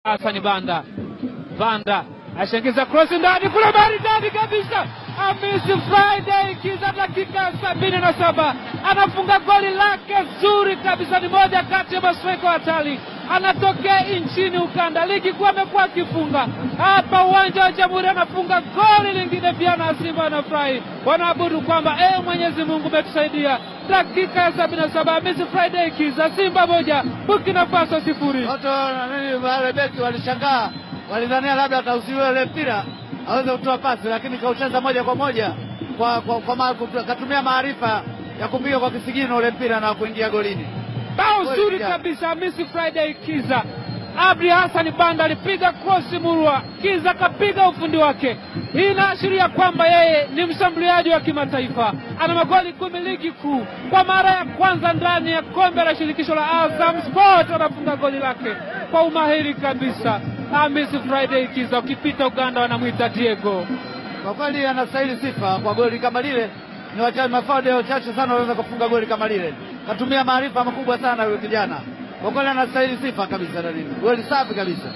Hassan Banda. Banda ashaingiza cross ndani kule maridadi kabisa. Hamisi Friday Kiza dakika 77 anafunga goli lake zuri kabisa, ni moja kati ya masweko hatari. Anatokea nchini Uganda, ligi kuu amekuwa akifunga hapa uwanja wa Jamhuri, anafunga goli lingine pia, na Simba wanafurahi, wanaabudu kwamba Mwenyezi Mungu umetusaidia. Dakika ya 77 Hamisi Friday Kiza, Simba 1 Burkina Faso 0. Watu wale beki walishangaa, walidhania labda atauziwa ile mpira aweze kutoa pasi, lakini kaucheza moja kwa moja kwa katumia maarifa ya kupiga kwa kisigino ule mpira na kuingia golini. Bao zuri kabisa Hamisi Friday Kiza. Abdi Hassan Banda alipiga cross murwa, Kiza kapiga ufundi wake. Hii inaashiria kwamba yeye ni mshambuliaji wa kimataifa. Ana magoli 10 ligi kuu. Kwa mara ya kwanza ndani ya kombe la shirikisho la Azam Sport anafunga goli lake kwa umahiri kabisa. Hamisi Friday Kiza, ukipita Uganda wanamuita Diego. Kwa kweli anastahili sifa kwa goli kama lile. Ni wachache mafaude wachache sana wanaweza kufunga goli kama lile. Katumia maarifa makubwa sana yule kijana. Kwa kweli anastahili sifa kabisa na nini. Goli safi kabisa.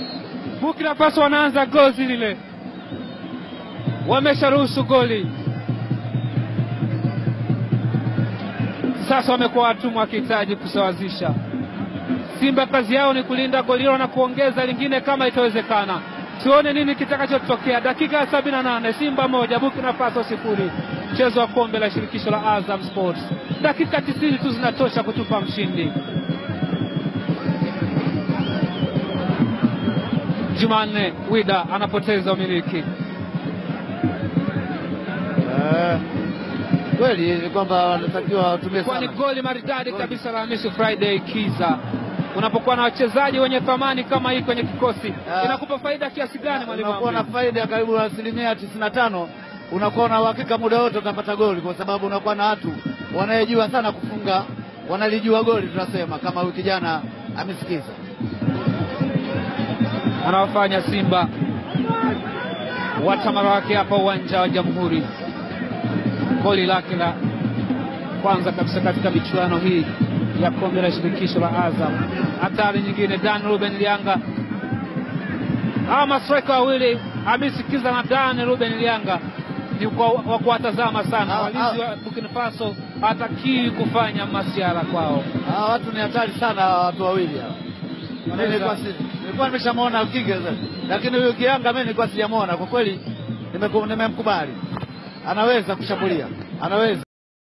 Burkina Faso wanaanza gozi lile. Wamesharuhusu goli. Sasa wamekuwa watumwa wakihitaji kusawazisha. Simba kazi yao ni kulinda goli hilo na kuongeza lingine kama itawezekana. Tuone nini kitakachotokea. Dakika ya 78 Simba 1 Burkina Faso 0. Mchezo wa kombe la shirikisho la Azam Sports. Dakika 90 tu zinatosha kutupa mshindi. Jumanne Wida anapoteza umiliki. Kweli ni kwamba wanatakiwa watumie sana. Kwani goli maridadi kabisa la Hamisi Friday Kiza. Unapokuwa na wachezaji wenye thamani kama hii kwenye kikosi, inakupa faida kiasi gani mwalimu? Unakuwa na faida karibu 95%. Unakuwa na uhakika muda wote utapata goli, kwa sababu unakuwa na watu wanayejua sana kufunga, wanalijua goli tunasema, kama huyu kijana amesikiza. Anawafanya Simba watamara wake hapa uwanja wa Jamhuri. Goli lake la kwanza kabisa katika michuano hii ya kombe la shirikisho la Azam. Hatari nyingine, Dan Ruben Lianga. Hawa mastrika wawili Hamisi Kiza na Dan Ruben Lianga ni wa kuwatazama sana. Walinzi wa Burkina Faso hatakii kufanya masiara kwao. Hawa watu ni hatari sana, watu wawili hawa. Nilikuwa nimeshamuona Kiza, lakini huyu Kianga mimi nilikuwa sijamuona. Kwa kweli nimemkubali. Anaweza kushambulia, anaweza.